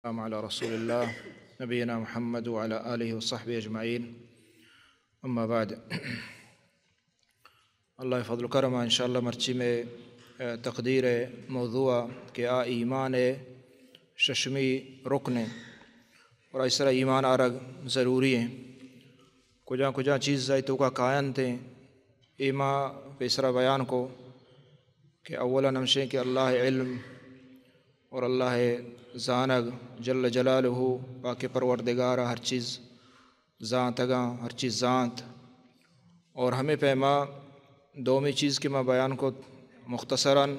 السلام علی رسول اللہ نبینا محمد وعلی آلہ وصحبہ اجمعین۔ اما بعد، اللہ فضل و کرم، انشاءاللہ مرچی مئے، اے، تقدیر ءِ موضوع کہ آ ایمان ءِ ششمی رکن ایں اور آئی سرا ایمان آرگ ضروری ایں۔ کجا کجا چیز آئی توکا کاینت ایں، اے ما پیسرا بیان کو کہ اولاً ہمشیں کہ اللہ علم اور اللہ زانگ، جل جلالہ، پاک پروردگار ہر چیز زانتگاں، ہر چیز زانت۔ اور ہمے پیما دومی چیز کہ ما بیان کت مختصراً،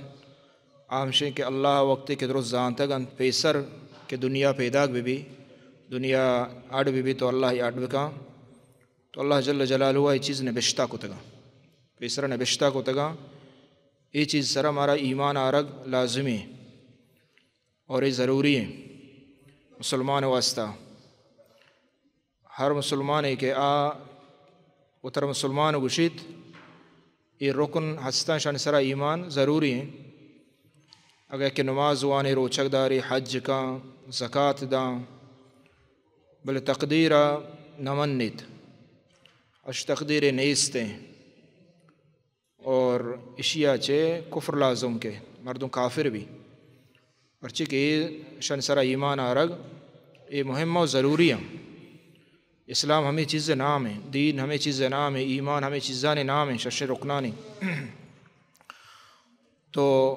آ ہمشیں کہ اللہ وقتے کہ درست زانتگ انت، پیسر کہ دنیا پیداک بہ بی، دنیا اڈ بہ بی تو اللہ اڈ بکاں، تو اللہ جل جلالہ اے چیز نبشتہ کتگاں، پیسر نبشتہ کتگاں۔ اے چیز سرا مارا ایمان آرگ لازمی ایں اور اے ضروری ایں مسلمان واسطہ۔ ہر مسلمانے کہ آ وتر مسلمان گوشیت، اے رکن ہستاں، شانی سرا ایمان ضروری ایں۔ اگہ کہ نماز وانی، روچگ داری، حج کاں، زکات داں، بلے تقدیر ءَ نہ منیت، اش تقدیرے نیست ایں۔ اور اشیا چہ کفر لازم کہ مردم کافر بی، پرچی کہ اے شن سرا ایمان آرگ اے مہم و ضروری ایں۔ اسلام ہمے چیز نام ایں، دین ہمے چیز نام ایں، ایمان ہمے چیزانی نام ایں، شش رکنانی۔ تو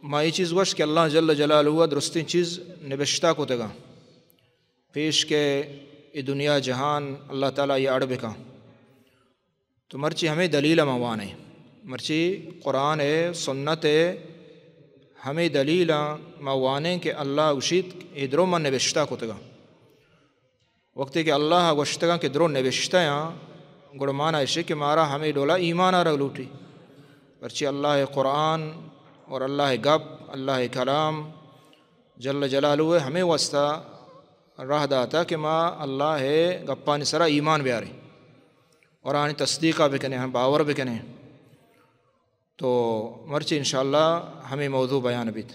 ما اے چیز گوشت کہ اللہ جل جلالہ درستیں چیز نبشتہ کتگاں، پیش کہ اے دنیا جہان اللہ تعالی اے اڑ بکاں۔ تو مرچی ہمے دلیل ءَ ما وانیں، مرچی قرآن ءِ، سنت ءِ ہمے دلیل ءَ ما وانیں کہ اللہ گوشیت، اے درو من نبشتہ کتگاں۔ وقتی کہ اللہ ءَ گوشتگاں کہ درو نبشتہ آں، گڑا مانا اشی کہ مارا ہمے ڈولا ایمان آرگ لوٹی۔ مرچی اللہ ءِ قرآن اور اللہ ءِ گپ، اللہ ءِ کلام جل جلالہ ہمے واسطہ راہ داتا کہ ما اللہ ءِ گپانی سرا ایمان بیاریں اور آنی تصدیق ءَ بکنیں، ہم باور بکنیں۔ تو مرچی انشاءاللہ ہمے موضوع بیان بیت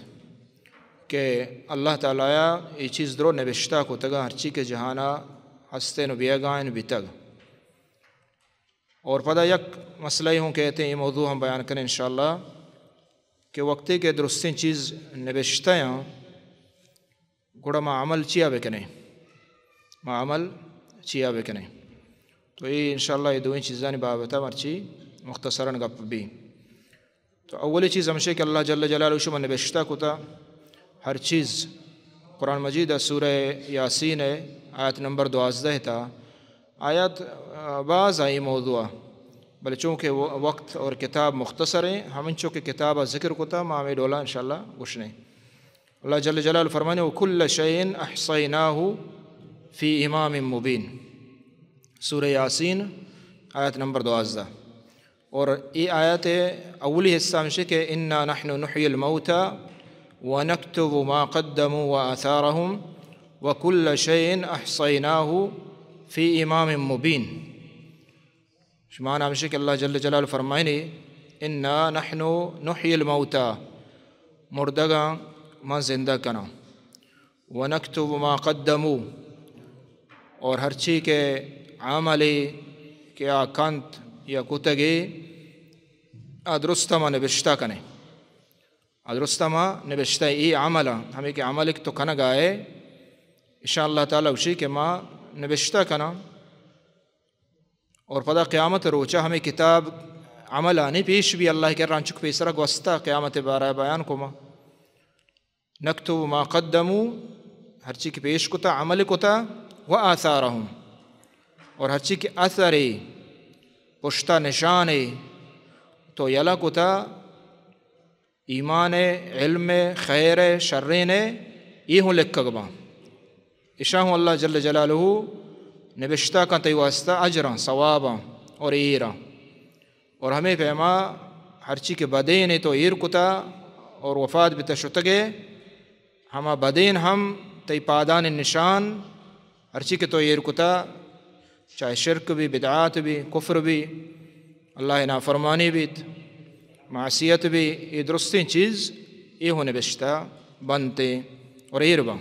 کہ اللہ تعالی ءَ اے چیز درو نبشتہ کتگاں، ہرچی کہ جہان ءَ ہستیں و بیگائیں بیتگ۔ اور پدا یک مسئلہ ہوں کہتے ہیں، اے موضوع ہم بیان کنیں انشاءاللہ کہ وقتی کہ درستیں چیز نبشتہ آں، گڑا ما عمل چیا بکنیں؟ ما عمل چیا بکنیں؟ تو اے انشاءاللہ اے دوئیں چیزانی بابت ءَ مرچی مختصراً گپ بی۔ تو اولی چیز ہمشی کہ اللہ جل جلالہ شما نبشتہ کتا ہر چیز۔ قرآن مجید ءِ سورہ یاسین ءِ آیت نمبر دوازدہ ءِ تہا آیت، آ، باز آئی موضوع ءَ، بلے چونکہ و-، وقت اور کتاب مختصر ایں، ہمنچو کہ کتاب ءَ ذکر کتا ما ہمے ڈولا انشاءاللہ گوشنیں۔ اللہ جل جلالہ فرمانے، وكل شيء أحصيناه في إمام مبين۔ سورہ یاسین، آیت نمبر دوازدہ۔ اور اے آیت اولی حصہ ہمشی کہ إنا نحن نحيي الموتى ونكتب ما قدموا وآثارهم وكل شيء أحصيناه في إمام مبين۔ شما نامشی کہ اللہ جل جلالہ فرمائنی، إنا نحن نحيي الموتى، مردگاں من زندگ کناں، ونكتب ما قدموا، اور ہرچی کہ عملی کہ آ کنت یا کتگی، آ درست ما نبشتہ کنیں۔ آ درست ما نبشتہ اے عمل، ہمیں کہ عمل تو کنگائے، ان شاء اللہ تعالی اشی کہ ما نبشتہ کناں۔ اور پدا قیامت روچا ہمیں کتاب عملانی پیش بی اللہ کرا، انچک پیسرا گوستا قیامت بارہ بیان کو ما۔ نكتب ما قدموا، ہرچی کہ پیش کتا، عمل کتا، وآثارهم، اور ہرچی کہ اثرے، پشتا نشانے تو یلہ کتا، ایمان ءِ، علم ءِ، خیر ءِ، شرین ءِ، اے ہوں لکھگ باں۔ اشاں ہوں اللہ جل جلالہ نبشتہ کن تئی واسطہ اجراں، ثواباں اور ایراں۔ اور ہمے پیما ہرچی کہ بدینے تو ایر کتا اور وفات بتا شتگے، ہما بدین ہم تئی پادانی نشان، ہرچی کہ تو ایر کتا، چاہے شرک بی، بدعات بی، کفر بی، اللہ نافرمانی بیت، معصیت بی، اے درستیں چیز، اے ہوں نبشتہ بنتے اور ایر باں۔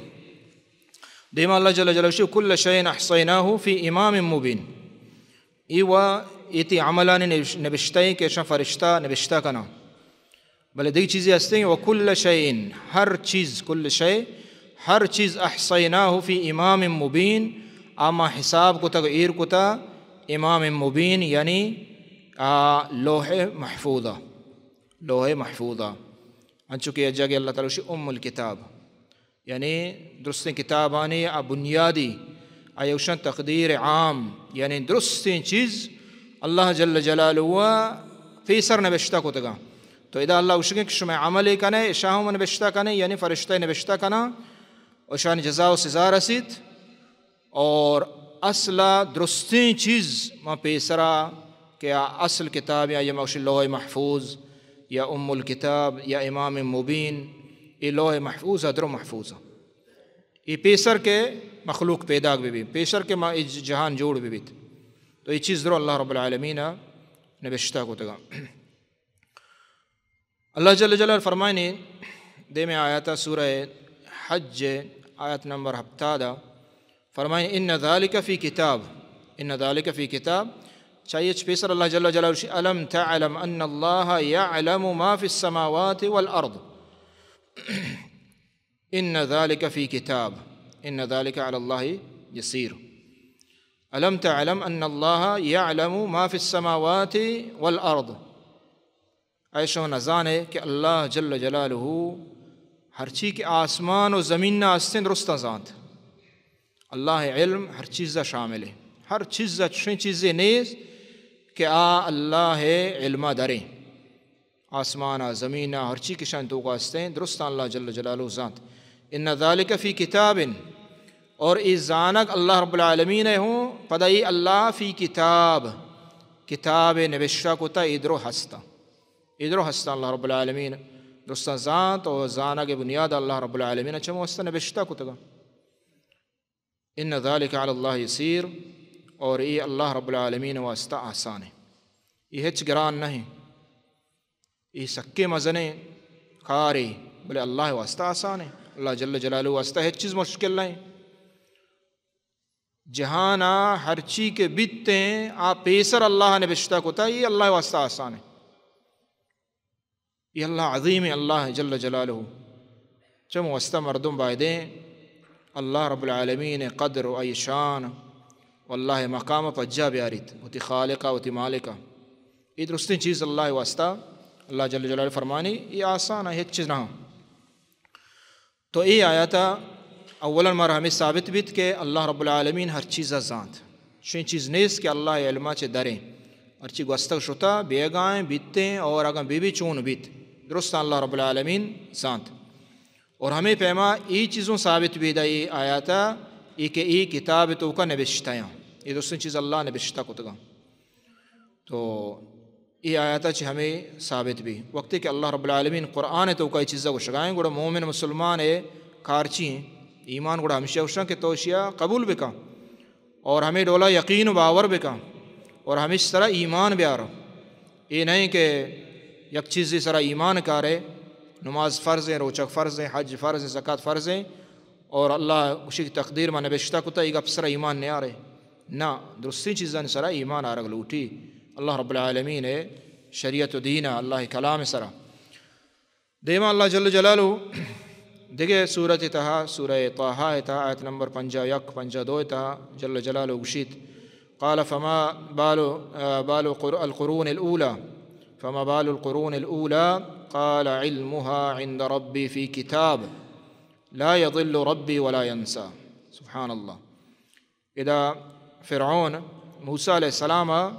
دیما اللہ جل جلالہ گوشی، کل شیء احصیناہ فی امام مبین۔ ای و ایتی عملانی نبش-، نبشتہ ایں کہ اشاں فرشتہ نبشتہ کناں۔ بلے دگہ چیزے ہستیں، و کل شیء، ہر چیز، کل شیء، ہر چیز، احصیناہ فی امام مبین، آ ما حساب کتگ، ایر کتا امام مبین، یعنی آ لوح محفوظہ، لوح محفوظہ۔ انچو کہ یک جاگہ اللہ تعالی گوشی ام الکتاب، یعنی درستیں کتابانی آ بنیادی، آئی گوشن تقدیر عام، یعنی درستیں چیز اللہ جل جلالہ ء پیسر نبشتہ کتگاں۔ تو ادا اللہ گوشگیں کہ شما عملے کنے، اشاں ہم نبشتہ کنے، یعنی فرشتہ نبشتہ کناں، اشانی جزا و سزا رسیت۔ اور اصل درستیں چیز ما پیسرا کہ آ اصل کتاب یا، یا ما گوشی لوح محفوظ یا ام الکتاب یا امام مبین، اے لوح محفوظ ء درو محفوظ ء۔ اے پیسر کہ مخلوق پیداک بہ بیت، پیسر کہ ما اے ج-، جہان جوڑ بہ بیت، تو اے چیز درو اللہ رب العالمین ء نبشتہ کتگاں۔ اللہ جل جلالہ فرمائنی دیمے آیاتا سورہ حج آیت نمبر ہپتاد ء فرمائنی، ان ذالک فی کتاب، ان ذالک فی کتاب، چاہیے چھ پیسر اللہ جل جلالہ گوشی، الم تعلم ان اللہ یعلم ما فی السماوات والارض۔ ان ذالک فی کتاب، ان ذالک علی اللہ یسیر۔ الم تعلم ان اللہ یعلم ما فی السماوات والارض۔ اے شما نزانے کہ اللہ جل جلالہ ہرچی کہ آسمان و زمین ء استیں درستاں زانت۔ اللہ علم ہر چیز ء شامل ہے۔ ہر چیز ء چشیں چیزے نیست کہ آ اللہ علم ء دریں۔ آسمان ء زمین ء ہرچی کہ شان توکا استیں درستاں اللہ جل جلالہ زانت۔ ان ذالک فی کتاب، اور ای زانگ اللہ رب العالمین ء ہوں پدا ای اللہ فی کتاب، کتاب نبشتہ کتا ای درو ہستا۔ ای درو ہستا اللہ رب العالمین درستاں زانت اور زانگ بنیاد اللہ رب العالمین چم واسطہ نبشتہ کتگا۔ ان ذالک علی اللہ یسیر، اور ای اللہ رب العالمین واسطہ آسان ہے، ای ہچ گران نہیں، ای سکے مزنیں کارے، بلے اللہ واسطہ آسان ہے، اللہ جل جلالہ واسطہ ہچ چیز مشکل نہیں۔ جہانا ہرچی کہ بیتیں آ پیسر اللہ نبشتہ کتا، ای اللہ واسطہ آسان ہے۔ ای اللہ عظیم ہے، اللہ جل جلالہ۔ چم واسطہ مردم بایدیں اللہ رب العالمین قدر و ای شان و اللہ مقام پجا بیاریت، وتی خالقا، وتی مالکا۔ ای درستیں چیز اللہ واسطہ، اللہ جل جلالہ فرمانی، ای آسان ہے، ہچ چیز نہ۔ تو اے آیاتا اولاً مارا ہمے ثابت بیت کہ اللہ رب العالمین ہر چیزا زانت۔ چشیں چیز نیست کہ اللہ علما چہ دریں۔ ہرچی گوستگ شتا، بیگائیں، بیتیں اور اگاں بی بی چون بیت، درستاں اللہ رب العالمین زانت۔ اور ہمے پیما ای چیزوں ثابت بیدا ای آیاتا، ای کہ ای کتاب توکا نبشتہ یاں۔ ای درستیں چیز اللہ نبشتہ کتگاں۔ تو اے آیاتا چہ ہمے ثابت بی۔ وقتی کہ اللہ رب العالمین قرآن توکا اے چیزا گوشگائیں، گڑا مومن مسلمان اے کار چی ہیں؟ ایمان گڑا ہمشی گوشاں کہ تو اشیا قبول بکن اور ہمے ڈولا یقین و باور بکن اور ہمیش سرا ایمان بیار۔ اے نہیں کہ یک چیزی سرا ایمان کارے، نماز فرض ہیں، روچک فرض ہیں، حج فرض ہیں، زکات فرض ہیں، اور اللہ گوشی کہ تقدیر ما نبشتہ کتا، ای گپ سرا ایمان نیارے۔ نہ، درستیں چیزانی سرا ایمان آرگ لوٹی۔ اللہ رب العالمین ء شریعت و دین ء، اللہ کلام سرا۔ دیما اللہ جل جلالہ دگہ سورت تہا، سورہ طٰہٰ تہا، آیت نمبر پنجاہ یک، پنجاہ دو تہا جل جلالہ گوشیت، قال فما بال، بال القر-، القرون الاولی، فما بال القرون الاولی، قال علمها عند ربی فی کتاب، لا یضل ربی ولا ینسی۔ سبحان اللہ۔ ادا فرعون موسی علیہ السلام ء،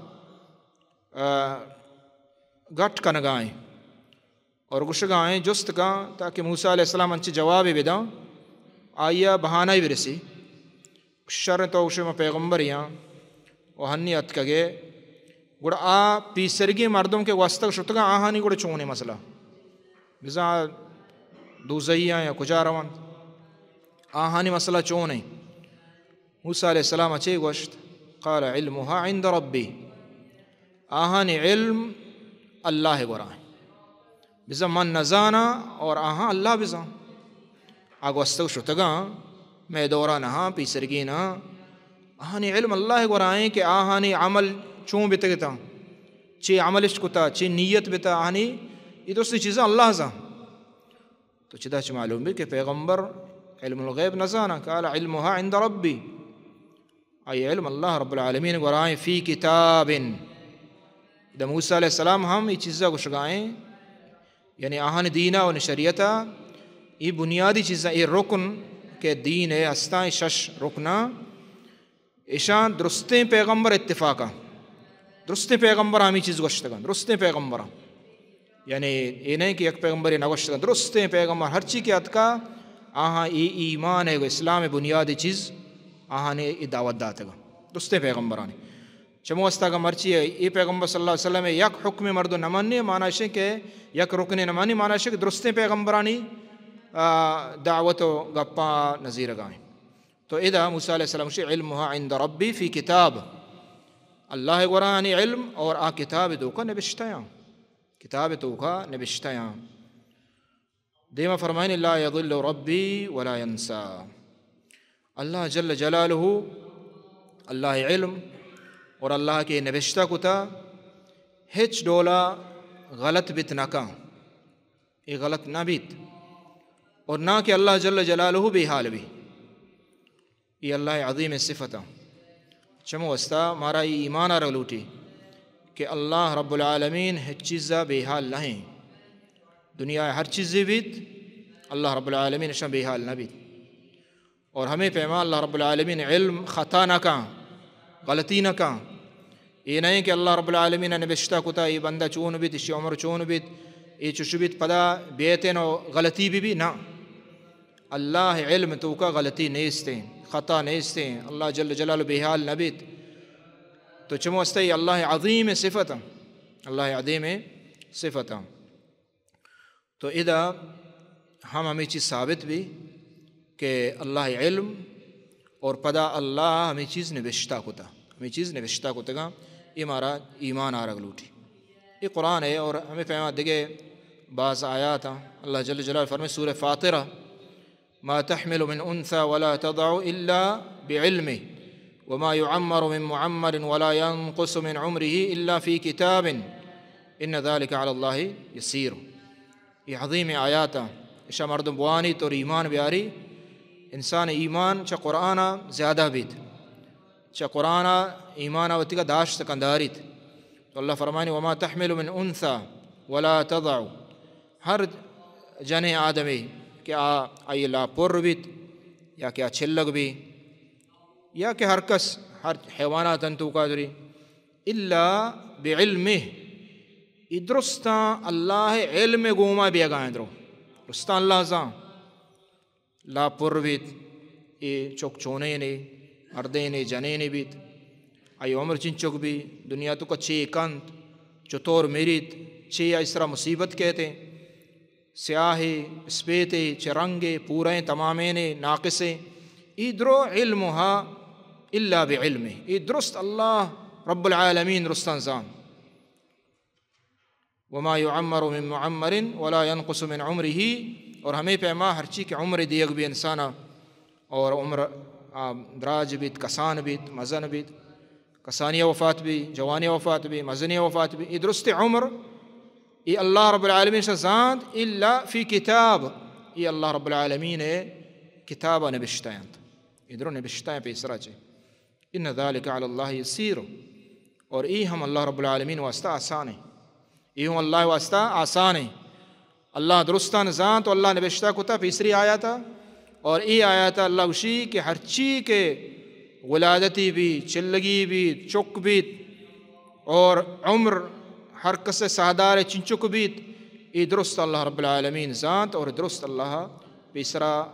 آ، گٹ کنگائیں اور گشگائیں جست کن تاکہ موسی علیہ السلام انچ جوابے بداں، آئی ء بہانہ برسی۔ شر تو گوشے ما پیغمبر یاں و ہنی اتکگے، گڑا آ پیسرگی مردم کہ گوستگ شتگاں، آہانی گڑا چونیں مسئلہ؟ بزاں دوزہی آں یا کجا روان؟ آہانی مسئلہ چونیں؟ موسی علیہ السلام ء چے گوشت؟ قال علمها عند ربی، آہانی علم اللہ ء گورا ہیں۔ بزاں من نزاناں اور آہاں اللہ بزاں۔ آ گوستگ شتگاں، مئے دورا نہ آں، پیسرگی نہ آں۔ آہانی علم اللہ گورا ایں کہ آہانی عمل چون بتگتاں، چے عملش کتا، چے نیت بتا، آہانی اے درستیں چیزاں اللہ زان۔ تو چدا چہ معلوم بی کہ پیغمبر علم الغیب نہ زاناں، قال علمها عند ربی، آئی علم اللہ رب العالمین گورا ایں، فی کتاب۔ ادا موسی علیہ السلام ہم اے چیزا گوشگا ایں، یعنی آہانی دینا و شریعتا اے بنیادی چیزاں، اے رکن کہ دین ءِ ہستاں، اے شش رکناں، ایشاں درستیں پیغمبر اتفاقاں، درستیں پیغمبراں ہمے چیز گوشتگاں، درستیں پیغمبراں۔ یعنی اے نہ کہ یک پیغمبرے نہ گوشتگاں، درستیں پیغمبر ہرچی کہ اتکا، آہاں اے ایمان ءِ و اسلام ءِ بنیادی چیز آہاں اے دعوت داتگاں، درستیں پیغمبرانی۔ چمو واسطہ اگاں مرچی اے پیغمبر صلی اللہ علیہ وسلم ءِ یک حکم مردم نہ منی، معنی اش کہ یک رکنے نہ منی، معنی اش کہ درستیں پیغمبرانی، آ، دعوت و گپاں نزیرگائیں۔ تو ادا موسی علیہ السلام گوشی، علمها عند ربی فی کتاب، اللہ گورا آنی علم اور آ کتاب توکا نبشتہ یاں، کتاب توکا نبشتہ یاں۔ دیما فرمائنی، لا یضل ربی ولا ینسی۔ اللہ جل جلالہ، اللہ علم اور اللہ کہ نبشتہ کتا، ہچ ڈولا غلط بیت نہ کن، اے غلط نہ بیت، اور نہ کہ اللہ جل جلالہ بے حال بی۔ اے اللہ عظیم صفتاں۔ چمو واسطہ مارا اے ایمان آرگ لوٹی کہ اللہ رب العالمین ہچ چیزا بے حال نہ ایں۔ دنیا ہر چیزے بیت، اللہ رب العالمین اشاں بے حال نہ بیت۔ اور ہمے پیما اللہ رب العالمین علم خطا نہ کن، غلطی نہ کن۔ اے نہ ایں کہ اللہ رب العالمین نبشتہ کتا، اے بندہ چون بیت، اشی عمر چون بیت، اے چش بیت، پدا بیتیں و غلطی بی بی، نہ۔ اللہ علم توکا غلطی نیستیں، خطا نیستیں، اللہ جل جلالہ بے حال نہ بیت۔ تو چمو واسطہ اے اللہ عظیم صفتاں، اللہ عظیم صفتاں۔ تو ادا ہم ہمے چیز ثابت بی کہ اللہ علم اور پدا اللہ ہمے چیز نبشتہ کتا، ہمے چیز نبشتہ کتگاں، اے مارا ایمان آرگ لوٹی۔ اے قرآن اے اور ہمے پیما دگہ باز آیاتاں۔ اللہ جل جلالہ فرمائے سورہ فاطرہ، ما تحمل من انثی ولا تضع الا بعلمه وما يعمر من معمر ولا ينقص من عمره الا في كتاب ان ذلك على الله يسير۔ اے عظیم آیاتاں، اشاں مردم بوانیت اور ایمان بیاری۔ انسان ایمان چہ قرآن زیادہ بیت، چہ قرآن ایمان وتیگا داشت کن داریت۔ تو اللہ فرمانی، وما تحمل من انثی ولا تضع، ہر جنیں آدمے کہ آ، آئی لا پر بیت، یا کہ آ چلگ بی، یا کہ ہر کس، ہر حیوانات انت توکا دری، الا بعلمه، اے درستاں اللہ علم گوما بیگا ایں درو، درستاں اللہ زان۔ لا پر بیت، اے چک چونینے، مردینے، جنینے بیت، آئی عمر چنچک بی، دنیا توکا چے کنت، چطور مریت، چے آئی سرا مصیبت کیتے، سیاہے، اسپیتے، چہ رنگے، پوریں، تمامین، ناقصے، اے درو علمها الا بعلمه، اے درست اللہ رب العالمین درستاں زان۔ وما يعمر من معمر ولا ينقص من عمره، اور ہمے پیما ہرچی کہ عمر دیگ بی انسانا، اور عمر، آ، دراج بیت، کسان بیت، مزن بیت، کسانی وفات بی، جوانی وفات بی، مزنی وفات بی، اے درست عمر، اے اللہ رب العالمین شہ زانت، الا فی کتاب، اے اللہ رب العالمین کتابا نبشتہ انت۔ اے درو نبشتہ ہیں پیسرا چے۔ ان ذلك على الله يسير، اور اے ہم اللہ رب العالمین واسطہ آسان ہے، اے ہم اللہ واسطہ آسان ہے۔ اللہ درستان زانت و اللہ نبشتہ کتا پیسری آیاتا، اور اے آیاتا اللہ گوشی کہ ہرچی کہ ولادتی بی، چلگی بی، چک بیت، اور عمر ہر کس ساہدار چنچک بیت، اے درست اللہ رب العالمین زانت اور درست اللہ پیسرا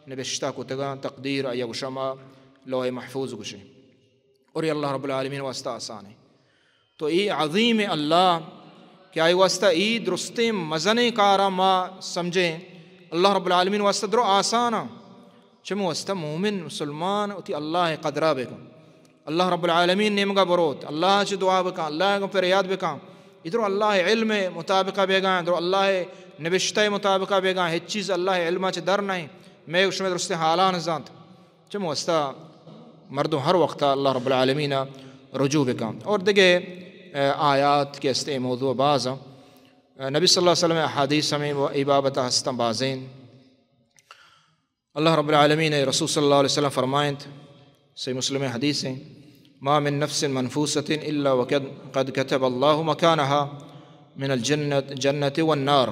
نبشتہ کتگاں، تقدیر آیا گوشما لوح محفوظ گوشے۔ اور اے اللہ رب العالمین واسطہ آسان ہے۔ تو اے عظیم اللہ کہ آئی واسطہ اے درستیں مزنیں کارا ما سمجھیں، اللہ رب العالمین واسطہ درو آسان آ۔ چمو واسطہ مومن مسلمان وتی اللہ قدرا بکن، اللہ رب العالمین نیمگا بروت، اللہ چہ دعا بکن، اللہ گوں پر یاد بکن۔ اے درو اللہ علم مطابقہ بیگا، درو اللہ نبشتہ مطابقہ بیگا، ہچ چیز اللہ علما چہ در نہیں۔ میں شمے درستیں حالان زانت۔ چم واسطہ مردم ہر وقت اللہ رب العالمین رجوع بکن۔ اور دگہ، اے، آیات کہ است اے موضوع باز ہیں۔ اے، نبی صلی اللہ علیہ وسلم احادیث ہمیں و-، ای بابت ہستن بازیں۔ اللہ رب العالمین رسول صلی اللہ علیہ وسلم فرمائنت، صحیح مسلم حدیث ہیں، ما من نفس منفوسة الا وقد، قد كتب الله مكانها من الجنة، جنة والنار۔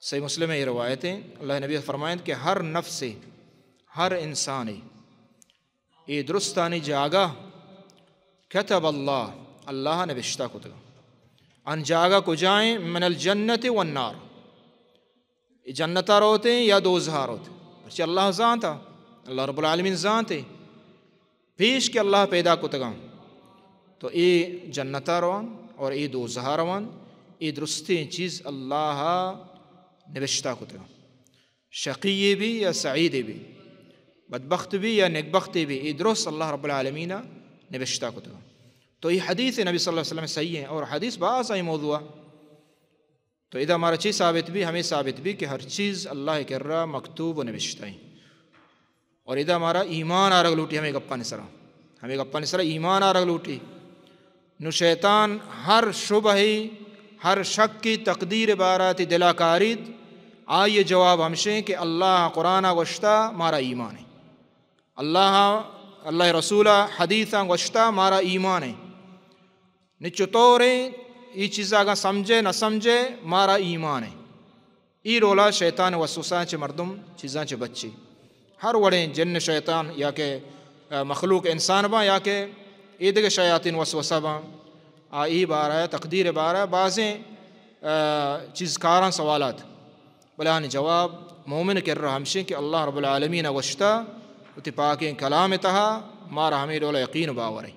صحیح مسلم ءِ اے روایت ایں، اللہ ءِ نبی فرمائنت کہ ہر نفسے، ہر انسانے، اے درستانی جاگہ کتب اللہ، اللہ ءَ نبشتہ کتگ۔ آن جاگہ کجائیں؟ من الجنة والنار۔ اے جنت ءَ روتیں یا دوزہ ءَ روتیں؟ پرچہ اللہ زانت، اللہ رب العالمین زانت۔ پیش کہ اللہ پیدا کتگاں، تو اے جنت ءَ روان اور اے دوزہ ءَ روان، اے درستیں چیز اللہ ءَ نبشتہ کتگاں۔ شقی بی یا سعید بی، بدبخت بی یا نیکبخت بی، اے درست اللہ رب العالمین ءَ نبشتہ کتگاں۔ تو اے حدیث نبی صلی اللہ علیہ وسلم صحیح ہیں اور حدیث باز ہیں موضوع۔ تو ادا مارا چی ثابت بی؟ ہمیں ثابت بی کہ ہر چیز اللہ ءِ کرا مکتوب و نبشتہ ہیں۔ اور ادا مارا ایمان آرگ لوٹی ہمیں گپانی سرا۔ ہمیں گپانی سرا ایمان آرگ لوٹی۔ نو شیطان ہر شبہی، ہر شکی تقدیر بارا تی دلا کاریت، آئی جواب ہمشیں کہ اللہ قرآن ءَ گوشتا مارا ایمان ہے۔ اللہ، اللہ رسول حدیثاں گوشتا مارا ایمان ہے۔ نی چطوریں ای چیزا اگاں سمجھے نہ سمجھے مارا ایمان ہے۔ ای ڈولا شیطان وسوسہ چہ مردم چیزاں چہ بچی۔ ہر وڑیں جن شیطان یا کہ، آ، مخلوق انسان باں یا کہ ای دگہ شیاطین وسوسہ باں، آ ای بارہ تقدیر بارہ بازیں، آ، چیز کاراں سوالات۔ بلے آنی جواب مومن کرا ہمشیں کہ اللہ رب العالمین گوشتا وتی پاکیں کلام تہا مارا ہمیں ڈولا یقین و باور ہے۔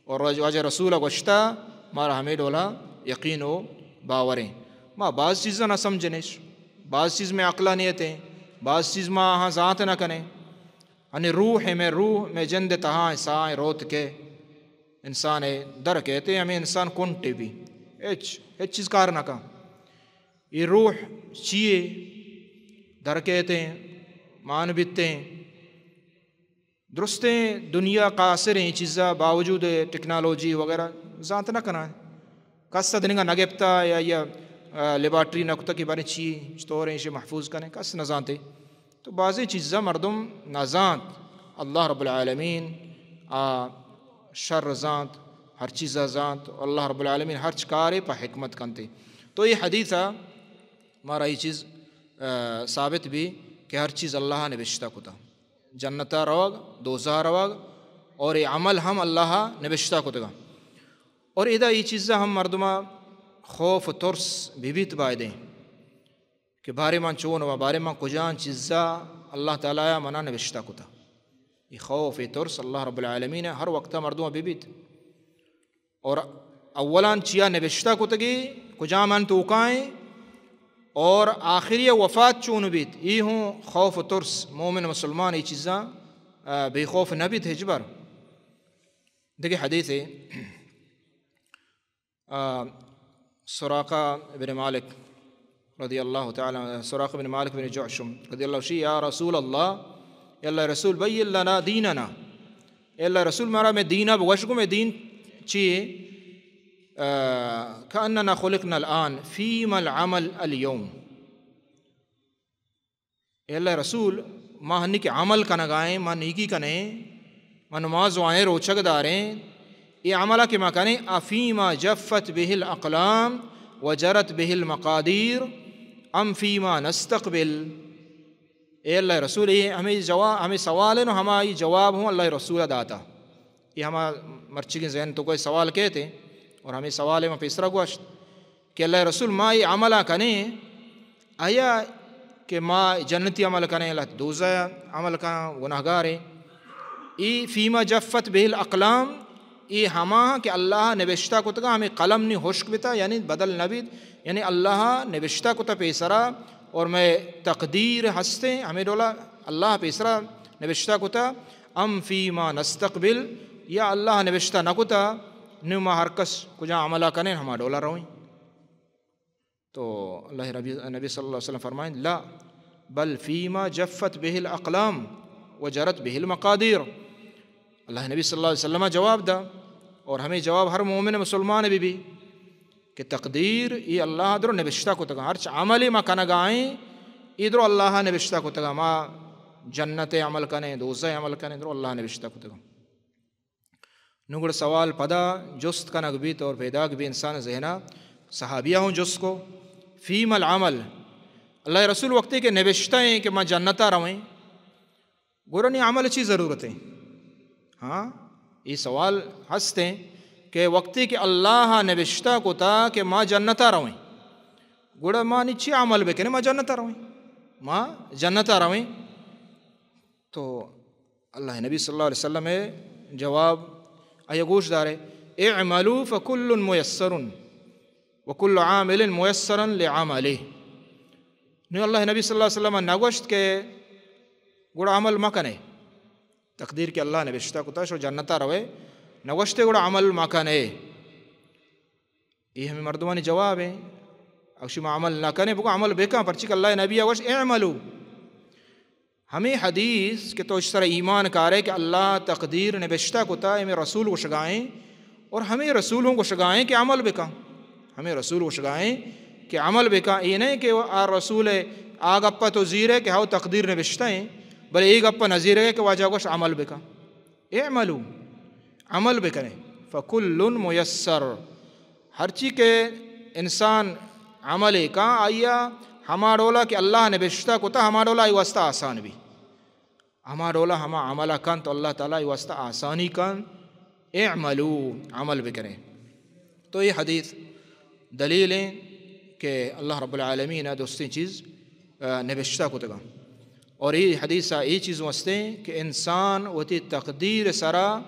اور واجہ، واجہ رسول گوشتا مارا ہمیں ڈولا یقین و باور ہیں۔ ما باز چیزاں نہ سمجھنش، باز چیز میں عقلا نیتیں، باز چیز ما ہاں زانت نہ کنیں۔ ہنی روح ہے، میں روح، میں جند تہا ساہ روت کے انسان ہے در کہتے ہمیں انسان کنٹے بھی ہچ، ہچ چیز کار نہ کن۔ یہ روح چیے در کہتے مان بیتے۔ درستیں دنیا قاصر ہیں چیزا باوجود ٹیکنالوجی وغیرہ زانت نہ کناں۔ کس دنگا نہ گپتا یا، یا، آ، لیبارٹری نہ کتا کہ بارے چی چطور ہیں اسے محفوظ کنے، کس نہ زانتے۔ تو بعضی چیزا مردم نہ زانت۔ اللہ رب العالمین آ شر زانت، ہر چیزا زانت۔ اللہ رب العالمین ہر چ کارے پہ حکمت کنتے۔ تو یہ حدیثا مارا یہ چیز، آ، ثابت بھی کہ ہر چیز اللہ نبشتہ کتا۔ جنتا روگ، دوزہ روگ، اور یہ عمل ہم اللہ نبشتہ کتگا۔ اور ادا یہ چیزا ہم مردما خوف و ترس ببیت بایدیں کہ بارے من چون و بارے من کجان چیزا اللہ تعالی منا نبشتہ کتا۔ یہ خوف، یہ ترس اللہ رب العالمین ہر وقتا مردما ببیت۔ اور اولاً چیا نبشتہ کتگی، کجام ان توکائیں، اور آخری وفات چون بیت، ای ہوں خوف و ترس، مومن مسلمان ای چیزاں، آ، بے خوف نہ بیت ہچبر۔ دگہ حدیث ہے، آ، سراقہ بن مالک رضی اللہ تعالی عنہ، سراقہ بن مالک بن جعشم رضی اللہ عنہ، یا رسول اللہ، یا اللہ رسول، بین لنا دیننا، اے اللہ رسول، مارا میں دینا بگوش گو، میں دین چی؟ آ، کأننا خلقنا الآن، فیم العمل اليوم۔ اے اللہ رسول، ما ہنی کہ عمل کنگائیں، ما نیکی کنیں، ما نماز وائیں، روچگ داریں، اے عملہ کہ ما کنیں، افیما جفت به الاقلام وجرت به المقادیر ام فیما نستقبل۔ اے اللہ رسول، اے ہمیں جواب، ہمیں سوال ہے نو، ہمائی جواب ہوں اللہ رسول داتا۔ یہ ہما مرچی کے ذہن تو کوئی سوال کہتے، اور ہمیں سوال ہے ما پیسرا گوشت کہ اللہ رسول، ما یہ عملہ کنیں، آیا کہ ما جنتی عمل کنیں، اللہ دوزہ عمل کنیں، گناہگاریں؟ ای فیما جفت به الاقلام، ای ہما کہ اللہ نبشتہ کتگا، ہمیں قلم نی ہشک بتا، یعنی بدل نبیت، یعنی اللہ نبشتہ کتا پیسرا، اور میں تقدیر ہستے، ہمیں ڈولا اللہ پیسرا نبشتہ کتا، ام فیما نستقبل، یا اللہ نبشتہ نہ کتا، نو ما ہر کس کجا عملہ کنیں، ہما ڈولا رویں۔ تو اللہ ربی، نبی صلی اللہ علیہ وسلم فرمائیں، لا، بل فيما جفت به الأقلام وجرت به المقادير۔ اللہ نبی صلی اللہ علیہ وسلم جواب دا، اور ہمیں جواب ہر مومن مسلمان بہ بی کہ تقدیر ای اللہ درو نبشتہ کتگا، ہرچ عملی ما کنگائیں، ای درو اللہ نبشتہ کتگا، ما جنت عمل کنیں، دوزہ عمل کنیں، درو اللہ نبشتہ کتگا۔ نوں گڑا سوال پدا جست کنگ بیت اور پیداک بی انسان ذہنا۔ صحابیہ ہوں جست کو، فیم العمل؟ اللہ رسول وقتی کہ نبشتہ ہیں کہ ما جنتا رویں، گڑا نی عمل چی ضرورت ہے؟ ہاں، یہ سوال ہست ہیں کہ وقتی کہ اللہ نبشتہ کتا کہ ما جنتا رویں، گڑا ما نی چی عمل بکنیں؟ ما جنتا رویں، ما جنتا رویں۔ تو اللہ نبی صلی اللہ علیہ وسلم جواب آیا گوش دارے، اعملوا فکل میسر وکل عامل میسر لعمله۔ نو اللہ نبی صلی اللہ علیہ وسلم نگوشت کہ گڑا عمل مکنے، تقدیر کہ اللہ نبشتہ کتا شو جنتا روے، نگوشتے گڑا عمل مکنے۔ یہ ہمیں مردمانی جواب ہیں۔ اگر شما عمل نہ کنے، بگو عمل بکن، پرچی کہ اللہ نبی گوشت، اعملوا۔ ہمیں حدیث کہ تو اس طرح ایمان کارے کہ اللہ تقدیر نبشتہ کتا، ہمیں رسول گوشگائیں، اور ہمیں رسول ہوں گوشگائیں کہ عمل بکن۔ ہمیں رسول گوشگائیں کہ عمل بکن۔ یہ نہیں کہ آ رسول آ گپا تو زیرے کہ ہاو تقدیر نبشتہ ہیں، بلے یہ گپا نہ زیرے کہ واجہ گوشت عمل بکن۔ اعملوا، عمل بکنے، فکل میسر، ہرچی کہ انسان عمل کا، آیا ہما ڈولا کہ اللہ نبشتہ کتا، ہما ڈولا ای واسطہ آسان بی، ہما ڈولا ہما عمل کن تو اللہ تعالی ای واسطہ آسانی کن۔ اعملوا، عمل بکنے۔ تو یہ حدیث دلیل ہیں کہ اللہ رب العالمین درستیں چیز، آ، نبشتہ کتگا۔ اور یہ حدیث یہ چیز واسطے کہ انسان وتی تقدیر سرا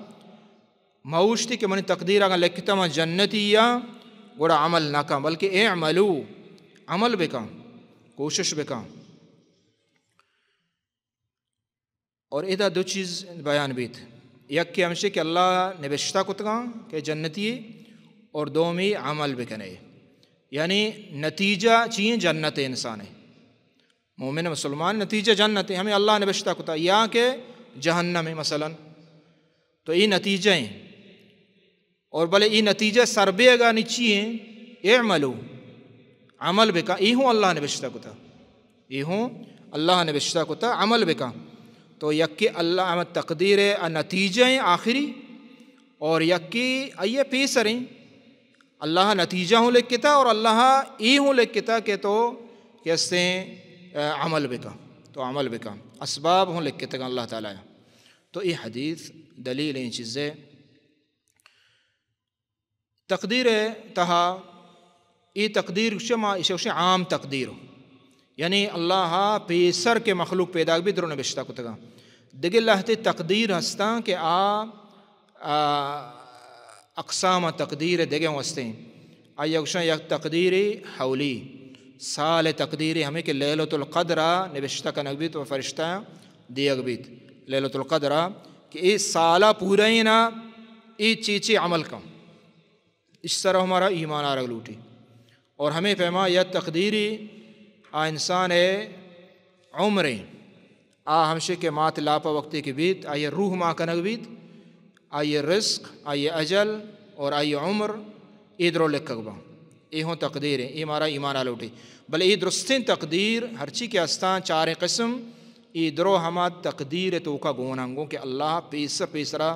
موشتی کہ منی تقدیر اگاں لکھتا من جنتی یا، گڑا عمل نہ کن، بلکہ اعملوا، عمل بکن، کوشش بکن۔ اور ادا دو چیز بیان بیت، یک کہ ہمشی کہ اللہ نبشتہ کتگاں کہ جنتی، اور دومی عمل بکنے، یعنی نتیجہ چی ہیں؟ جنت انسان ہے، مومن مسلمان نتیجہ جنت ہے، ہمیں اللہ نبشتہ کتا، یا کہ جہنم ہے مثلاً، تو یہ نتیجہ ہیں۔ اور بلے ای نتیجہ سر بیگا نی چی ہیں؟ اعملوا، عمل بکا، ای ہوں اللہ نبشتہ کتا، ای ہوں اللہ نبشتہ کتا، عمل بکا۔ تو یکی اللہ ہم تقدیر ہے، نتیجہ ہیں آخری، اور یکی ای پیسر ہیں۔ اللہ نتیجہ ہوں لکھتا اور اللہ ای ہوں لکھتا کہ تو کیسے، آ، عمل بکا، تو عمل بکا، اسباب ہوں لکھتا اللہ تعالی۔ تو ای حدیث دلیل ہیں چیزیں۔ تقدیر تہا، ای تقدیر شما، ایشی عام تقدیر، یعنی اللہ پیسر کہ مخلوق پیدا بی درو نبشتہ کتگا۔ دگہ لہتے تقدیر ہستاں کہ آ، آ، اقسام تقدیر دگہ ہستیں۔ آئی گوشاں یک تقدیر حولی، سال تقدیر ہمیں کہ لیلۃ القدر نبشتہ کنگ بیت و فرشتہ دیگ بیت۔ لیلۃ القدر کہ اے سالا پورا ہی نا، اے چی چی عمل کن، اس طرح ہمارا ایمان آرگ لوٹی۔ اور ہمیں پیما یا تقدیری آ انسان ہے عمر، آ ہمشی کہ مات لاپا وقتی کہ بیت، آئی روح ما کنگ بیت، آئی رزق، آئی اجل اور آئی عمر اے درو لکھگ با۔ اے ہوں تقدیر ہیں، اے مارا ایمان آ لوٹی۔ بلے اے درستیں تقدیر ہرچی کہ استان چاریں قسم، اے درو ہما تقدیر توکا گوناں گوں کہ اللہ پیسر پیسرا،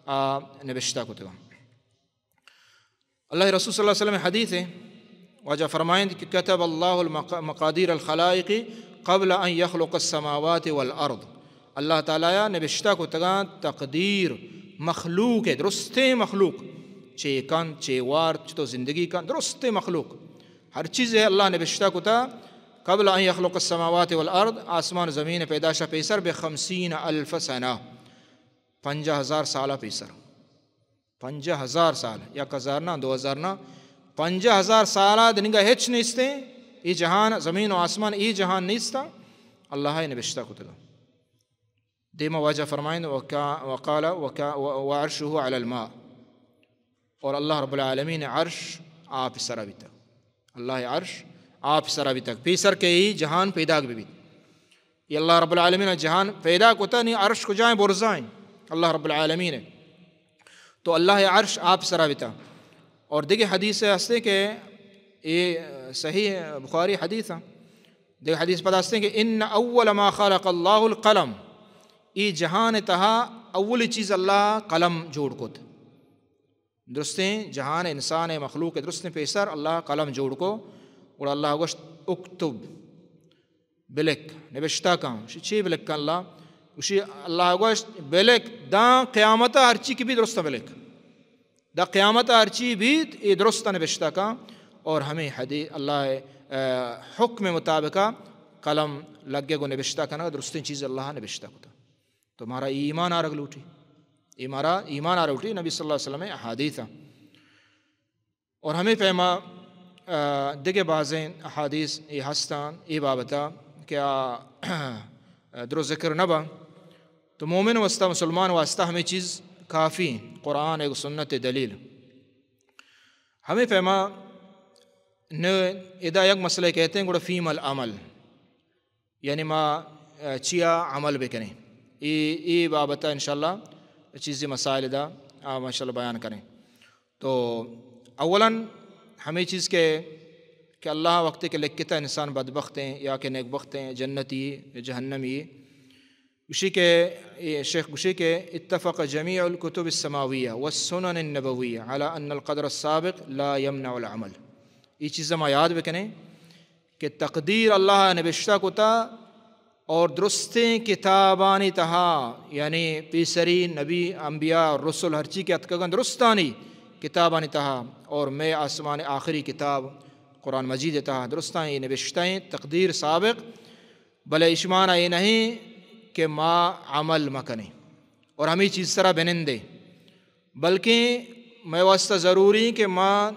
آ، نبشتہ کتگا۔ اللہ رسول صلی اللہ علیہ وسلم حدیث ہے، واجہ فرمائند کہ کتب اللہ المق-، مقادیر الخلائق قبل ان یخلق السماوات والارض۔ اللہ تعالی نبشتہ کتگاں تقدیر مخلوق ہے، درستیں مخلوق، چے کن، چے وار، چتو زندگی کن، درستیں مخلوق۔ ہر چیز ہے اللہ نبشتہ کتا قبل ان یخلق السماوات والارض، آسمان زمین پیداشا پیسر، بخمسین الف سنہ، پنجاہ ہزار سالہ پیسر۔ پنجاہ ہزار سال، یک ہزار نہ، دو ہزار نہ، پنجاہ ہزار سال آ دنگا ہچ نیستیں، اے جہان، زمین و آسمان، اے جہان نیستا، اللہ ء نبشتہ کتگا۔ دیما واجہ فرمائند، وکا-، وقال وکا-، و-، وعرشه على الماء، اور اللہ رب العالمین عرش آپ سرا بیتا۔ اللہ عرش آپ سرا بیتگ، پیسر کہ اے جہان پیداگ بہ بیت۔ یہ اللہ رب العالمین جہان پیدا کتا، نی عرش کجائیں؟ برزائیں اللہ رب العالمین۔ تو اللہ عرش آپ سرا بتا۔ اور دیگہ حدیث ہستے کہ یہ صحیح بخاری حدیث ہیں۔ دیگہ حدیث پدا ہستے کہ ان اول ما خلق اللہ القلم، ای جہان تہا اولی چیز اللہ قلم جوڑ کت۔ درستیں جہان، انسان، مخلوق درستیں پیسر اللہ قلم جوڑ کو۔ گڑا اللہ گوشت، اکتب، بلک، نبشتہ کن۔ گوشی، چی بلک کن اللہ؟ گوشی، اللہ گوشت، بلک، داں قیامت ہرچی کہ بی درستاں بلک۔ دا قیامت ہرچی بیت، اے درستاں نبشتہ کن۔ اور ہمیں حدی-، اللہ، آ، حکم مطابق قلم لگے گو نبشتہ کنگ، درستیں چیز اللہ نبشتہ کتا۔ تو مارا ای ایمان آرگ لوٹی۔ ای مارا ایمان آرگ لوٹی، نبی صلی اللہ علیہ وسلم احادیث۔ اور ہمیں پیما، آ، دگہ بازیں احادیث ای ہستان ای بابتا کہ آ، درو ذکر نہ با۔ تو مومن واسطہ، مسلمان واسطہ ہمیں چیز کافی، قرآن ایک سنت دلیل۔ ہمیں پیما نہ ادا یک مسئلہ کہتے ہیں، گڑا فیم العمل، یعنی ما، آ، چیا عمل بکنیں۔ ای، ای بابتا انشاءاللہ چیزی مسائل دا، آ، ما انشاءاللہ بیان کریں۔ تو اولاً ہمیں چیز کہ، کہ اللہ وقت کہ لکھتا انسان بدبخت ہیں یا کہ نیکبخت ہیں، جنتی یا جہنمی، گوشی کہ، اے شیخ گوشی کہ اتفق جمیع الکتب السماویہ والسنن النبویہ علی ان القدر السابق لا یمنع العمل۔ یہ چیز ما یاد بکنیں کہ تقدیر اللہ نبشتہ کتا اور درستیں کتابانی تہا، یعنی پیسری نبی، انبیاء اور رسل ہرچی کہ اتکگن درستانی کتابانی تہا اور میں آسمان آخری کتاب قرآن مجید تہا درستاں یہ نبشتہ ہیں تقدیر سابق۔ بلے اشمانا یہ نہیں کہ ما عمل مکنیں اور ہمیں چیز سرا بنندے، بلکیں مئے واسطہ ضروری کہ ما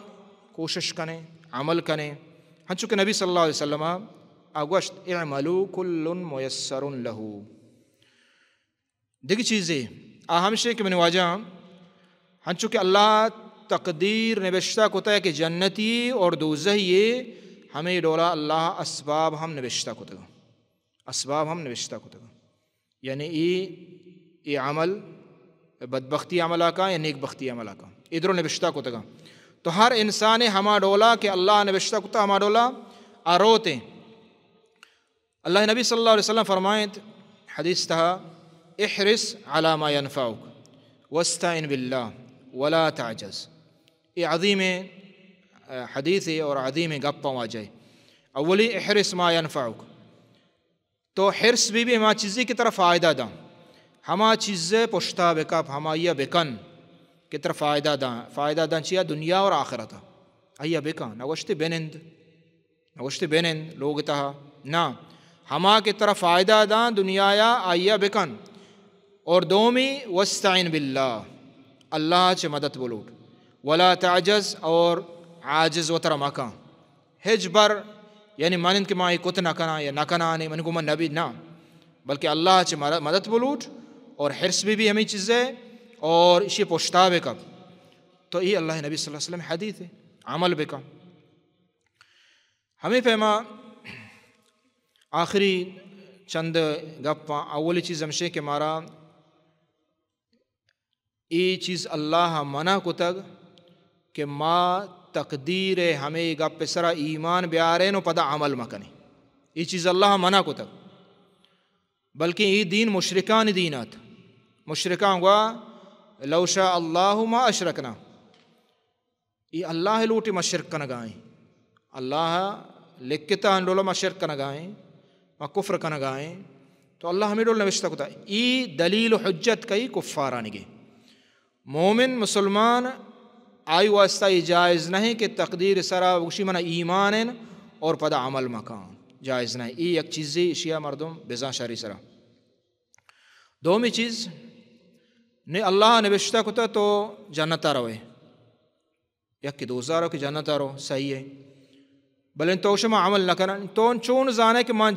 کوشش کنیں، عمل کنیں۔ ہنچو کہ نبی صلی اللہ علیہ وسلم آ گوشت، اعملوا کل میسر لہ۔ دگہ چیزے آ ہمشے کہ منی واجہ، ہنچو کہ اللہ تقدیر نبشتہ کتا ہے کہ جنتی اور دوزہی، ہمیں ڈولا اللہ اسباب ہم نبشتہ کتگا، اسباب ہم نبشتہ کتگا۔ یعنی ای، ای عمل بدبختی عمل آکا یا نیک بختی عمل آکا، ادرو نبشتہ کتگا۔ تو ہر انسان ہما ڈولا کہ اللہ نبشتہ کتا ہما ڈولا آ روتے۔ اللہ نبی صلی اللہ علیہ وسلم فرمائیں حدیث تہا، احرص علی ما ينفعك واستعن بالله ولا تعجز۔ یہ عظیم، آ، حدیث ہے اور عظیم گپ واجہ۔ اولی، احرص ما ينفعك۔ تو حرص بی بی ہما چیزی کہ ترا فائدہ داں، ہما چیزے پشتا بکپ، ہمایا بکن کہ ترا فائدہ داں۔ فائدہ داں چیا؟ دنیا اور آخرتا۔ آیا بکن، نہ گوشتے بنند، نہ گوشتے بنند لوگ تہا، نہ، ہما کہ ترا فائدہ داں دنیایا، آیا بکن۔ اور دومی، واستعن باللہ، اللہ چہ مدد بلوٹ، ولا تعجز، اور عاجز وترا مکن۔ ہچ بر، یعنی من انت کہ ما اے کت نہ کناں یا نہ کنانے، من گوما نبی، نہ، بلکہ اللہ چہ مر-، مدد بلوٹ اور حرص بی بی ہمیں چیزے اور اشی پشتا بکپ۔ تو اے اللہ نبی صلی اللہ علیہ وسلم حدیث ہے، عمل بکن۔ ہمیں پیما آخری چند گپاں، اولی چیز ہمشے کہ مارا اے چیز اللہ منع کتگ کہ ما تقدیر ہمے گپ سرا ایمان بیارین و پدا عمل مکنیں۔ اے چیز اللہ منع کتگ، بلکہ اے دین مشرکانی دین ات۔ مشرکاں گوا، لو شاء اللہ ما اشرکنا۔ اے اللہ لوٹی ما شرک کنگائیں، اللہ لکھتا ہن ڈولا ما شرک کنگائیں، ما کفر کنگائیں، تو اللہ ہمیں ڈول نوشتہ کتا۔ اے دلیل و حجت کئی؟ کفارانگے۔ مومن مسلمان آئی واسطہ اے جائز نہیں کہ تقدیر سرا بگوشی منا ایمان ہیں اور پدا عمل مکان، جائز نہیں۔ اے یک چیزے اشیا مردم بزاں شری سرا۔ دومی چیز، نے اللہ نوشتہ کتا تو جنتا روے، یکے دوزا رو کہ جنتا رو، صحیح ہے۔ بلے تو شما عمل نہ کنن، تو چون زانے کہ من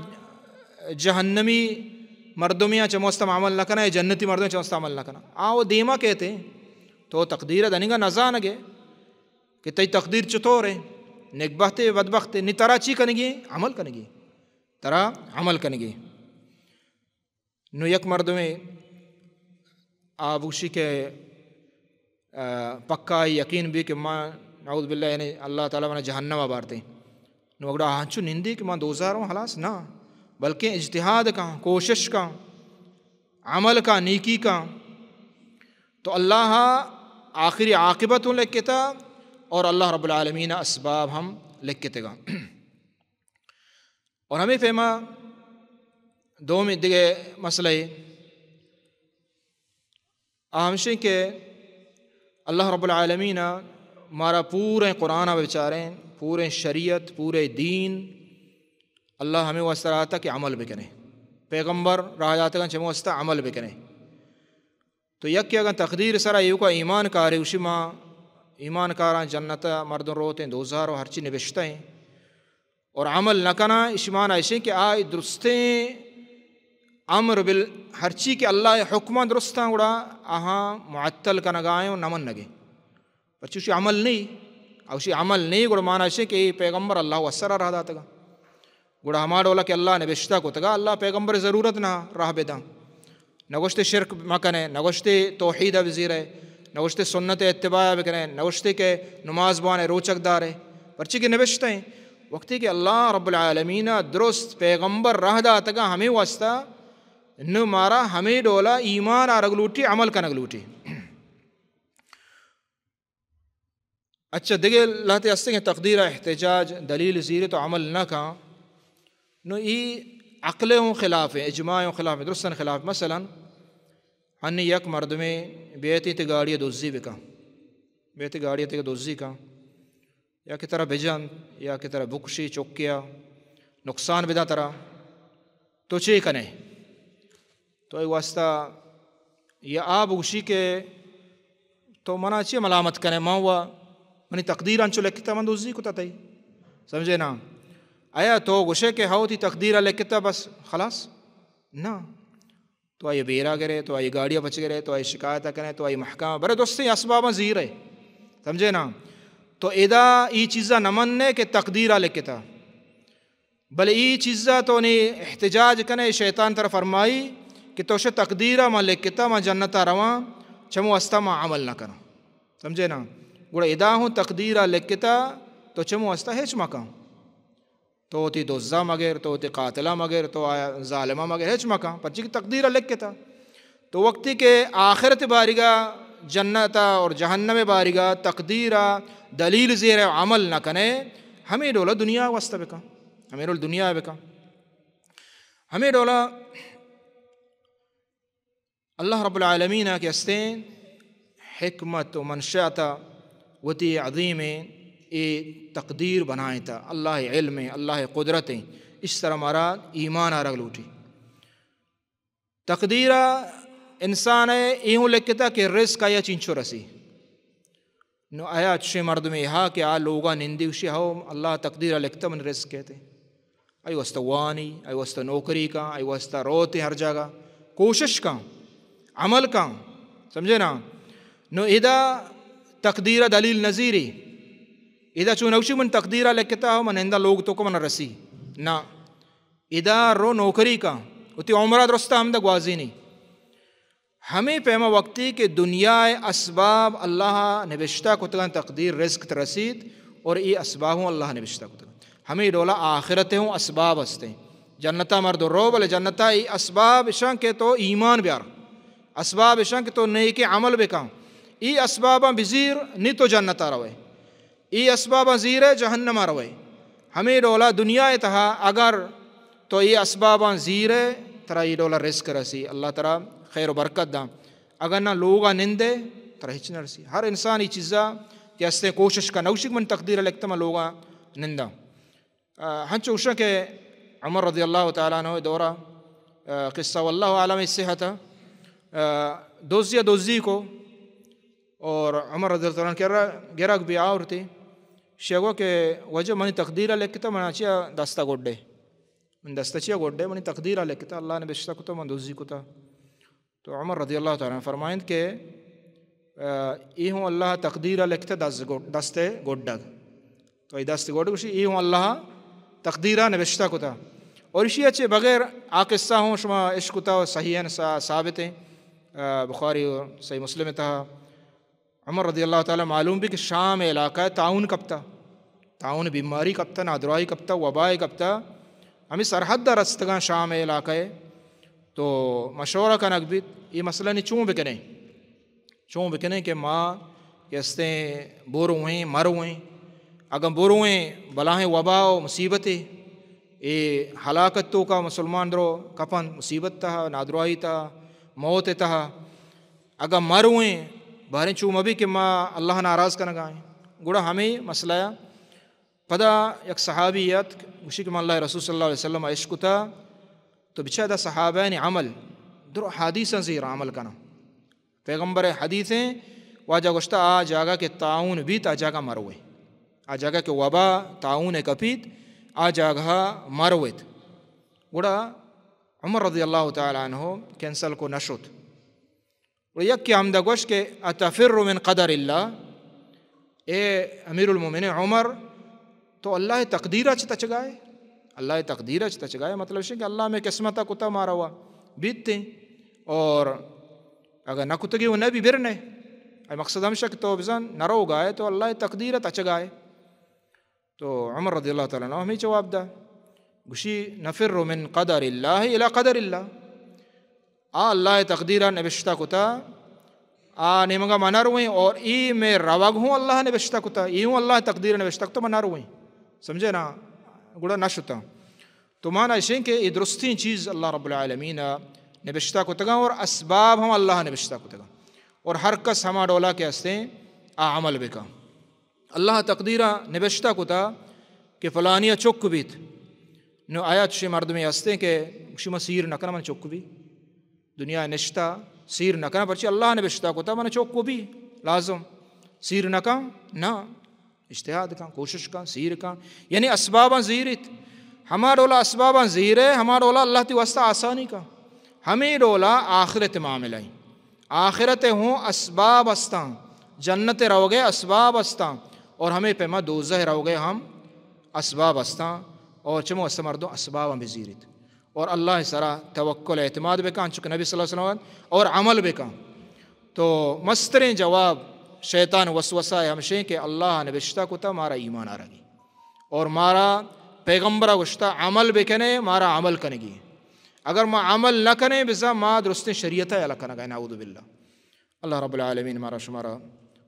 جہنمی مردمیاں چہ مستم عمل نہ کناں یا جنتی مردمیاں چہ مستم عمل نہ کناں؟ آ وہ دیما کہتے ہیں، تو تقدیر دنگا نہ زانگے کہ تئی تقدیر چطور ہے، نگبخت ہے، بدبخت ہے، نی ترا چی کنگی؟ عمل کنگی۔ ترا عمل کنگی۔ نو یک مردمے آ بگوشی کہ، آ، پکا یقین بی کہ ما، نعوذ باللہ، یعنی اللہ تعالی منا جہنم ءَ بارتیں۔ نو گڑا ہنچو نندی کہ ما دوزار ہوں، خلاص نہ، بلکہ اجتہاد کن، کوشش کن، عمل کن، نیکی کن، تو اللہ آخری عاقبت ہوں لکھتا اور اللہ رب العالمین اسباب ہم لکھتگا۔ اور ہمے پیما دومی دگہ مسئلہ آ ہمشیں کہ اللہ رب العالمین مارا پوریں قرآن ءَ بچاریں، پوریں شریعت، پورے دین اللہ ہمے واسطہ راہ داتا کہ عمل بکنے۔ پیغمبر راہ داتگاں چمے واسطہ عمل بکنے۔ تو یکے اگاں تقدیر سرا ایوکا ایمان کارے، گوشی ما ایمان کاراں، جنت ءَ مردم روتیں، دوزار و ہرچی نبشتہ ایں، اور عمل نہ کناں، اشی مانا اشیں کہ آ درستیں امر بال، ہرچی کہ اللہ ءِ حکماں درستاں گڑا آہاں معطل کنگائیں و نہ منگیں۔ پرچہ اشی عمل نہیں، اشی عمل نہیں، گڑا مانا اشیں کہ اے پیغمبر اللہ واسطہ راہ داتگا۔ گڑا ہما ڈولا کہ اللہ نبشتہ کتگا، اللہ پیغمبر ضرورت نہ راہ بداں۔ نہ گوشتے شرک مکنے، نہ گوشتے توحید ءَ بزیرے، نہ گوشتے سنت ءِ اتباع بکنے، نہ گوشتے کہ نماز بوانے، روچگ دارے، پرچی کہ نبشتہ ایں۔ وقتی کہ اللہ رب العالمین ءَ درست پیغمبر راہ داتگا ہمے واسطہ، نو مارا ہمے ڈولا ایمان آرگ لوٹی، عمل کنگ لوٹی۔ اچھا، دگہ لہتے ہستیں کہ تقدیر ءَ احتجاج، دلیل زیرے تو عمل نہ کن، نو ای عقل ءِ ہوں خلاف ایں، اجماع ءِ ہوں خلاف ایں، درستاں خلاف۔ مثلاً ہنی یک مردمے بیتی تے گاڑی ءَ دزی بکن، بیتی گاڑی ءَ تے دزی کن، یا کہ ترا بجنت، یا کہ ترا بکشی، چکیا نقصان بداں ترا، تو چے کنے؟ تو اے واسطہ یا آ بگوشی کہ تو منا چی ملامت کنے؟ من و منی تقدیر انچو لکھتا، من دزی کتا تئی۔ سمجھے نا؟ آیا تو گوشے کہ ہو تئی تقدیر لکھتا بس خلاص؟ نہ۔ تو آئی بیرا گرے، تو آئی گاڑی پچ گرے، تو آئی شکایت کنے، تو آئی محکمہ برے، درستیں اسباباں زیرے۔ سمجھے نا؟ تو ادا ای چیزا نہ مننے کہ تقدیر لکھتا۔ بلے ای چیزا تو نی احتجاج کنے، شیطان ترا فرمائی کہ تو شے تقدیرا ما لکھتا، ما جنتا رواں، چمو واسطہ ما عمل نہ کناں۔ سمجھے نا؟ گڑا ادا ہوں تقدیرا لکھتا، تو چمو واسطہ ہچ مکن۔ تو وتی دزا مگر، تو وتی قاتلا مگر، تو آ ظالما مگر، ہچ مکن، پرچی کہ تقدیرا لکھتا۔ تو وقتی کہ آخرت باریگا، جنت اور جہنم باریگا تقدیرا دلیل زیرے و عمل نہ کنے، ہمے ڈولا دنیا واسطہ بکن، ہمے ڈول دنیا بکن۔ ہمے ڈولا اللہ رب العالمین کہ ہستیں حکمت و منشاتا وتی عظیمیں اے تقدیر بنائینتا، اللہ علم ایں، اللہ قدرت ایں، اش سرا مارا ایمان آرگ لوٹی۔ تقدیرا انسان ء اے ہوں لکھتا کہ رزق آیا چینچو رسی۔ نو آیا چشیں مردمے ہا کہ آ لوگا نندی گوشی، ہو اللہ تقدیرا لکھتا من رزق کہتے۔ آئی واسطہ وانی، آئی واسطہ نوکری کن، آئی واسطہ روتے ہر جاگہ، کوشش کن، عمل کن، سمجھے نا؟ نو ادا تقدیرا دلیل نزیری، ادا چون نوشی من تقدیرا لکھتا ہو، من ہندا لوگ تو کو من رسی۔ نا، ادا رو نوکری کن، وتی عمرہ درستا ہمدا گوازینی۔ ہمے پیما وقتی کہ دنیا ء اسباب اللہ نبشتہ کتگاں، تقدیر رزق ترسیت اور اے اسباب ہوں اللہ نبشتہ کتگاں۔ ہمے ڈولا آخرت ہوں اسباب ہستیں۔ جنتا مردم رو، بلے جنتا اے اسباب اشاں کہ تو ایمان بیار، اسباب اشاں کہ تو نیکیں عمل بکن، اے اسباباں بزیر نی تو جنتا روئے۔ اے اسباباں زیرئے جہنما روئے۔ ہمے ڈولا دنیا ء تہا اگر تو اے اسباباں زیرئے، ترا اے ڈولا رزق رسی، اللہ ترا خیر و برکت داں۔ اگر نہ لوگا نندے، ترا ہچ نہ رسی۔ ہر انسان اے چیزا کہ ہستیں کوشش کن، نوشی کہ من تقدیر لکھتا من لوگا ننداں۔ آ، ہنچو گوشاں کہ عمر رضی اللہ تعالی عنہ دورا، آ، قصہ واللہ اعلم صحت، آ، دزیا دزی کو، اور عمر رضی اللہ تعالی عنہ کرا گرگ بی آورتی۔ شیگو کہ وجہ منی تقدیر لکھتا، منا چیا دستا گڈے؟ من دستا چیا گڈے؟ منی تقدیر لکھتا، اللہ نبشتہ کتا، من دزی کتا۔ تو عمر رضی اللہ تعالی عنہ فرمائند کہ، آ، ای ہوں اللہ تقدیر لکھتا دست گڈ-، دست گڈگ۔ تو ای دست گڈ گوشی، ای ہوں اللہ تقدیر نبشتہ کتا۔ اور اشی ءَ چہ بغیر آ قصہ ہوں شما اشکتا و صحیحاً سا-، ثابت ہیں، آ، بخاری و صحیح مسلم تہا۔ عمر رضی اللہ تعالیٰ معلوم بی کہ شام علاقہ طاعون کپتا، طاعون بیماری کپتا، نادراہی کپتا، وبائے کپتا، ہمیں سرحد رستگاں شام علاقہ۔ تو مشورہ کنگ بیت، یہ مسئلہ نی چون بکنیں؟ چون بکنیں کہ ما کہ استیں بورویں، مرویں؟ اگاں بورویں، بلاہیں وبا و مصیبتے، اے ہلاکت توکا مسلمان درو کپن، مصیبت تہا، نادراہی تہا، موت تہا۔ اگاں مرویں، باریں چو مبی کہ ما اللہ ناراض کنگا ایں۔ گڑا ہمیں مسئلہ ءَ پدا یک صحابی ات، گوشی کہ من اللہ رسول صلی اللہ علیہ وسلم اشکتا، تو بچا دا صحابہ نے عمل، درو حدیثاں زیر عمل کنا۔ پیغمبر حدیثیں، واجہ گوشتا، آ جاگہ کہ طاعون بیت، آ جاگہ مروے۔ آ جاگہ کہ وبا طاعون کپیت، آ جاگہ مرویت۔ گڑا عمر رضی اللہ تعالیٰ عنہ کینسل کو نشت۔ و یکے ہمدا گوشت کہ اتفر من قدر اللہ، اے امیر المومنین عمر، تو اللہ تقدیر ءَ چہ تچگائے؟ اللہ تقدیر ءَ چہ تچگائے؟ مطلب شے کہ اللہ میں قسمت ءَ کتا مارا ہوا بیتے، اور اگر نہ کتگی و نہ بھی برنے۔ اے مقصد ہمشہ کہ تو بزن نہ روگائے تو اللہ تقدیر ءَ تچگائے۔ تو عمر رضی اللہ تعالیٰ عنہ ہمیں جواب دا، گوشی، نفر من قدر اللہ الی قدر اللہ۔ آ اللہ تقدیر نبشتہ کتا، آ نیمگا ما نرویں، اور ای میں روگ ہوں اللہ نبشتہ کتا، ای ہوں اللہ تقدیر نبشتہ کتا، ما نرویں۔ سمجھے نا؟ گڑا نہ شتا۔ تو مانا اشیں کہ یہ درستیں چیز اللہ رب العالمین نبشتہ کتگا اور اسباب ہم اللہ نبشتہ کتگا۔ اور ہر کس ہما ڈولا کہ ہستیں آ عمل بکا۔ اللہ تقدیرا نبشتہ کتا کہ فلانی چک بیت۔ نو آیا چشیں مردمے ہستیں کہ گوشی من سیر نہ کناں من چک بی؟ دنیا نشتا سیر نہ کناں، پرچی اللہ نبشتہ کتا من چک بی لازم۔ سیر نہ کن؟ نہ۔ اجتہاد کن، کوشش کن، سیر کن۔ یعنی اسباباں زیریت۔ ہما ڈولا اسباباں زیرے، ہما ڈولا اللہ تی واسطہ آسانی کن۔ ہمیں ڈولا آخرت معاملہ ہیں۔ آخرت ہوں اسباب استاں، جنت روگے اسباب استاں، اور ہمیں پیما دوزہ روگے ہم اسباب استاں، اور چمو است مردم اسباب ہم بزیریت۔ اور اللہ سرا توکل اعتماد بکن، چونکہ نبی صلی اللہ علیہ وسلم اور عمل بکن۔ تو مستریں جواب شیطان وسوسہ ہمشیں کہ اللہ نبشتہ کتا مارا ایمان آرگی، اور مارا پیغمبر گوشتا عمل بکنے، مارا عمل کنگی۔ اگر ما عمل نہ کنیں، بزاں ما درستیں شریعت ءَ یلہ کنگ ءَ، نعوذ باللہ۔ اللہ رب العالمین مارا شمارا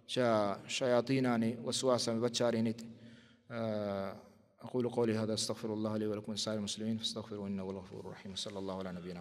چہ شیاطینانی وسواس ءَ بچارینیت۔ آ، اقول قولی هذا استغفر الله لي ولكم ولسائر المسلمين فاستغفروه انه هو الغفور الرحيم۔ صلی اللہ علی نبینا محمد۔